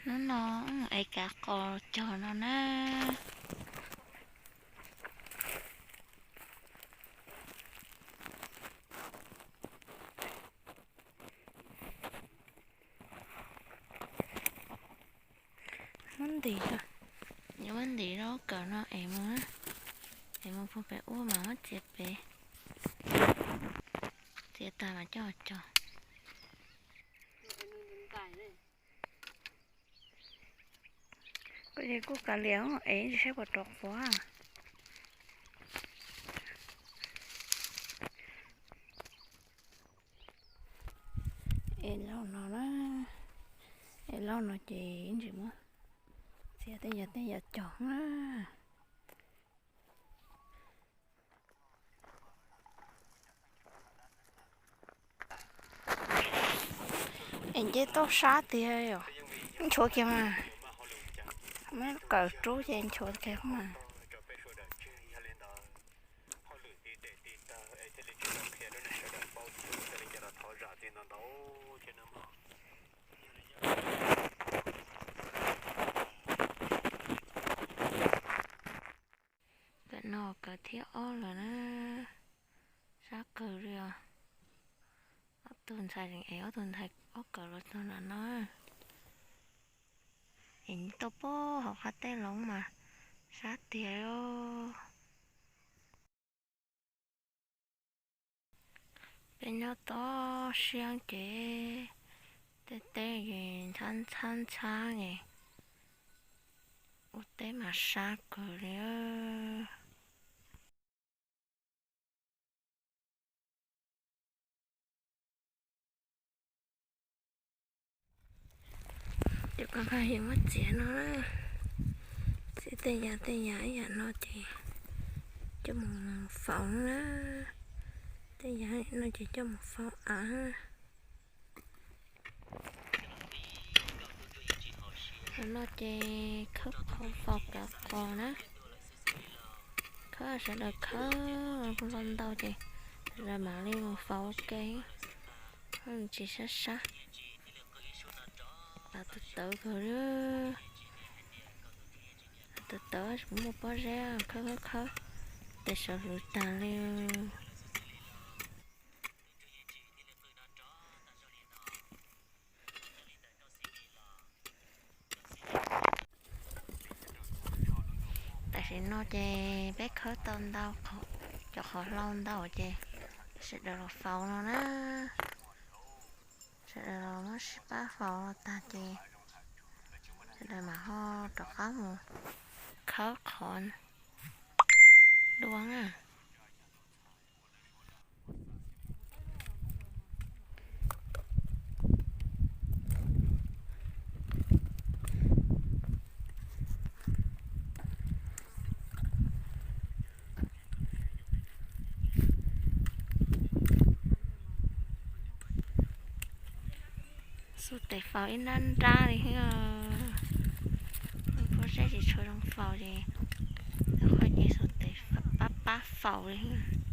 Hnub no wb mus ev kav qos cog no na. Muab ntim, yuav muab ntim rau kawm no es mus, es mus puag pem ub mas muab txiav pem, txiav tag mas coj cog. Kuv ces kuj kav liam es tsis saib puas rov quav. Es lauj no na, es lauj no ces ntsis muab txiav tej yam tej yam cog na. Es nce toj sab tiag yom. Nchuav kiag mas, muab kawm rub ces nchuav kiag mas. Tam no kawm thib ob lawm na, sab kawg li os. Ob tug ntxhais es ob tug ntxhais ob kawm los txog nram no, es tuaj pem hauv qab teb lawm mas sab tiag li. Peb nyob toj siab ces tej teb es ntxhab ntxhab ntxhab es ua teb mas sab kawg li. Ces kuv yuav muab txiav no, txiav tej yam tej yam ib yam no ces coj mus faus na. Tej yam no ces coj mus faus av. Qhov no ces khawb qhov faus kav qos na. Khawb sawv daws khawb kuj hlau ntau ces sawv daws mam li mus faus ua ke, tsis sab sab. Av tawv tawv kawg li, av tawv tawv tsis muaj pob zeb, khawb khawb khawb tes sawv hwv tag li. Tam sim no ces peb khawb tau ntau, cov qhov hlau ntau ces sawv daws los faus no na. Sawv daws los muab sib pab faus los tag ces sawv daws mam ho rov qab mus khawb qhov dua na. Xuas tes faus ib nrab nrab li thiab. Pob zeb tsis tshua zoo faus ces, qhov ces xuas tes pab pab faus li thiab.